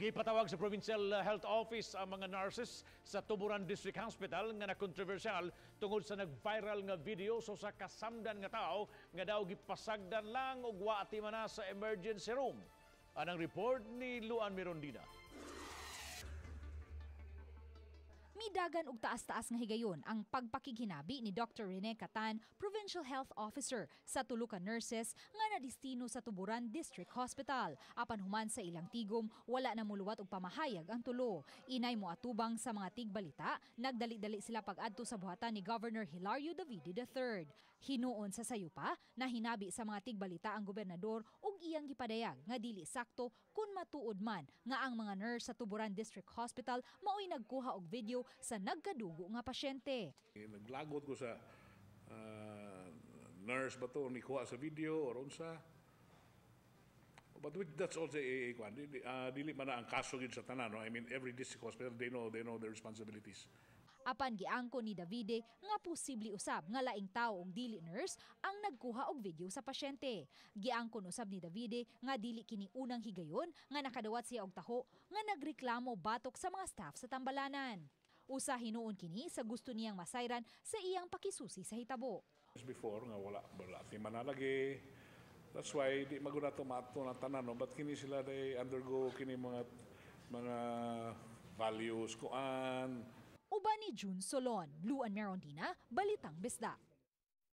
Gipatawag sa Provincial Health Office ang mga nurses sa Tuburan District Hospital nga na-kontrobersyal tungod sa nag-viral nga video sa usa ka samdan nga tao nga daw gipasagdan lang og wa atiman sa emergency room. Anang report ni Luan Mirondina. Midagan og taas-taas nga higayon ang pagpakighinabi ni Dr. Rene Catan, Provincial Health Officer, sa tulo ka nurses nga nadistino sa Tuburan District Hospital. Apan human sa ilang tigom, wala na muluwat og pamahayag ang tulo. Inay mo atubang sa mga tigbalita, nagdali-dali sila pag-adto sa buhatan ni Governor Hilario Davide III. Hinuon sa sayupa, nahinabi sa mga tigbalita ang gobernador ug iyang gipadayag nga dili sakto kung matuod man nga ang mga nurse sa Tuburan District Hospital maoy nagkuha og video sa nagkadugo nga pasyente. Naglagot ko sa nurse ba to ni kuha sa video or unsa. But that's also a kwan. Dili man na ang kaso gid sa tanan, no? I mean, every district hospital, they know their responsibilities. Apan giangko ni Davide nga posible usab nga laing tao og dili nurse ang nagkuha og video sa pasyente. Giangkon usab ni Davide nga dili kini unang higayon nga nakadawat siya og taho nga nagreklamo batok sa mga staff sa tambalanan. Usa hinuon kini sa gusto niyang masayran sa iyang pakisusi sa hitabo. Before nga wala wala ti manalagi. That's why di maguna to maato na tanan, no, but kini sila, they undergo kini mga values kuan. Uban ni June Solon, Luan Merondina, Balitang Bisdak.